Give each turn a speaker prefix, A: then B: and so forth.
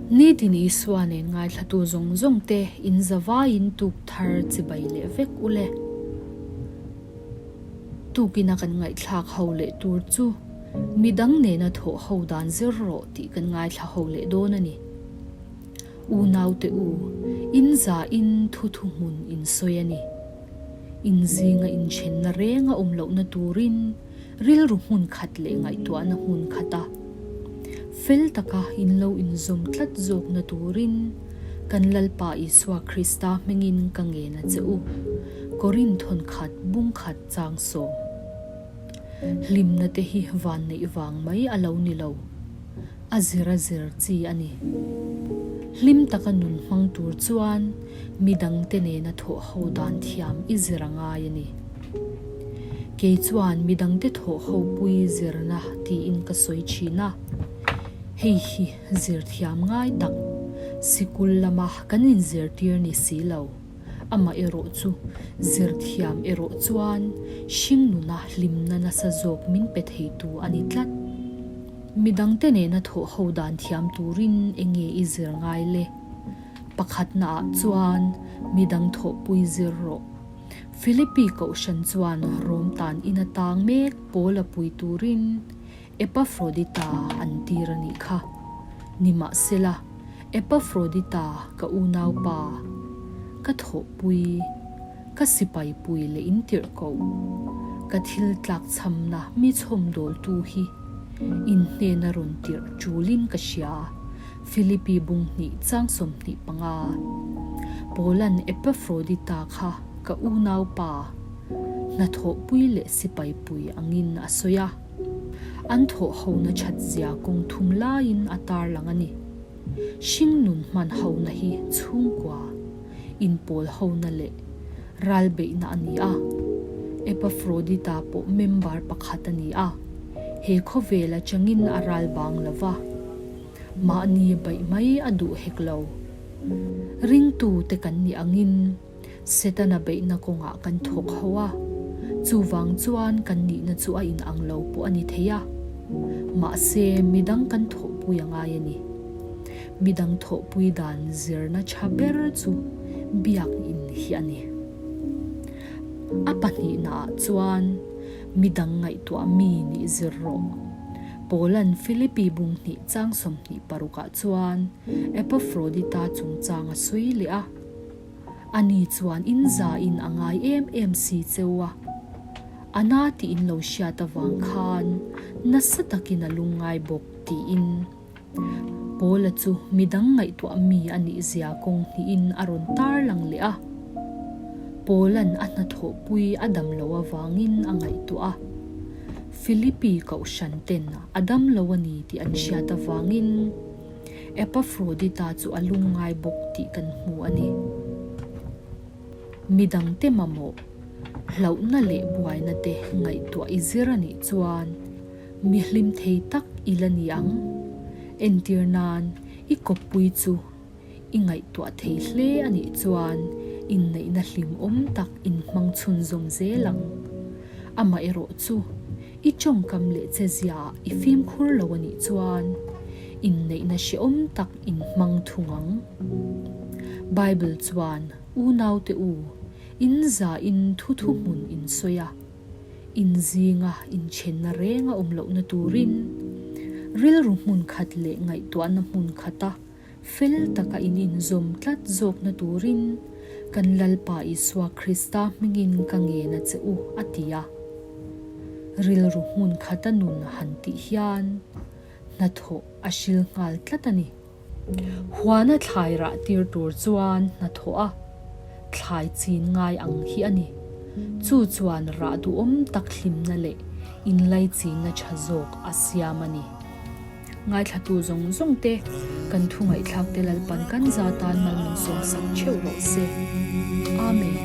A: Nitin Isua nen ngaithlatu zawng zawng te in zavaiin tuk thar chibai leh vek u le. Tukina kan ngaihthlak ho leh tur chu midang nena thawh ho dan zir rawh tih kan ngaithla ho leh dawn a ni. Unaute u, in za in thu thuhmun in sawi a ni. In zinga inthenna reng a awm lohna turin rilru hmun khat leh ngaihtuahna hmun khata fel taka in lo inzawm tlat zawkna turin kan Lalpa Isua Krista hmingin ka ngen a che u. Korin thawnkhat bungkhat changsawm. Hlimna te hi vanneih vang mai a lo ni lo. A zir a zir chi a ni. Hlim taka nun hmang tur chuan midangte nena thawh ho dan thiam i zir a ngai a ni. Kei chuan midangte thawh ho pui zirna tiin ka sawi thin a, hei hi zir thiam ngai tak sikul lama kan inzirtir ni si lo. Amah erawh chu zir thiam erawh chuan hringnuna hlimna nasa zawk min pe theitu a ni tlat. Midangte nena thawh ho dan thiam turin enge i zir ngai le? Pakhatnaah chuan midang thawhpui zir rawh. Philippi Kohhran chuan Rom tan ina tang mek pawl a pui turin Epafrodita an tir a nih kha. Nimahsela, Epafrodita ka unaupa, ka thawhpui, ka sipaipui leh intirh ko, ka thil tlakchhamna mi chhawmdawltu hi in hnena rawn tirh ṭulin ka hria, Philippi bung hnih chang 25. Paula'n Epafrodita kha ka unaupa, hnathawhpui leh sipaipui angin a sawi a. An thawh hona that zia kawng thum laiin a tarlang a ni. Hringnun hman hona hi chhungkua, inpawl hona leh ralbeihna a ni a. Epafrodita pawh member pakhat a ni a, he khawvel atangin a ral bang lo va, mahni baih mai a duh hek lo. Ringtute kan nih angin, Setana beihna kawngah kan thawk ho a, chuvang chuan kan nihna chu a inang lo pawh a ni thei a. Mahse, midang kan thawhpui a ngai a ni. Midang thawhpui dan zirna tha ber chu biakinn hi a ni. A pahnihnaah chuan midang ngaihtuah mi nih zir rawh. Paula'n Philippi bung hnih chang 26 ah chuan Epafrodita chungchang a sawi leh a. Ani chuan in za in a ngai em em si cheu a, a na tih in lo hriat avang khan nasa takin a lungngai bawk tiin Paula chu midang ngaihtuah mi a nih zia kawng hnihin a rawn tarlang leh a. Paula'n a hnathawhpui a dam loh avangin a ngaihtuah a, Philippi kohhran ten a dam lo a ni tih an hriat avangin, Epafrodita chu a lungngai bawk tih kan hmu a ni. Midangte mamawh, hlauhna leh buaina te ngaihtuah i zir a nih chuan mi hlim thei tak i la ni ang. Entir nan, i kawppui chu i ngaihtuah thei hle a nih chuan inneihna hlimawm tak inhmang chhunzawm zel ang. Amaherawhchu, I tawngkam leh che ziaah i fimkhur lo a nih chuan inneihna hrehawm tak in hmang thung ang. Bible chuan, Unaute u, in za in thu thuhmun in sawi a, in zinga inthenna reng a awm lohna turin rilru hmun khat leh ngaihtuahna hmun khata Fel taka in inzawm tlat zawkna turin kan Lalpa Isua Krista hmingin ka ngen a che u, a ti a. Rilru hmun khata nun han tih hian hnathawh a hril nghal tlat a ni. Huana thlai rah tir tur chuan hnathawh a thlai chin ngai ang hi a ni. Chu chuan rah duhawm tak hlimna leh inlaichinna tha zawk a siam a ni. Ngaithlatu zawng zawng te, kan thu ngaihthlak te Lalpan kan za tan mal min sawm sak theuh rawh se. Amen.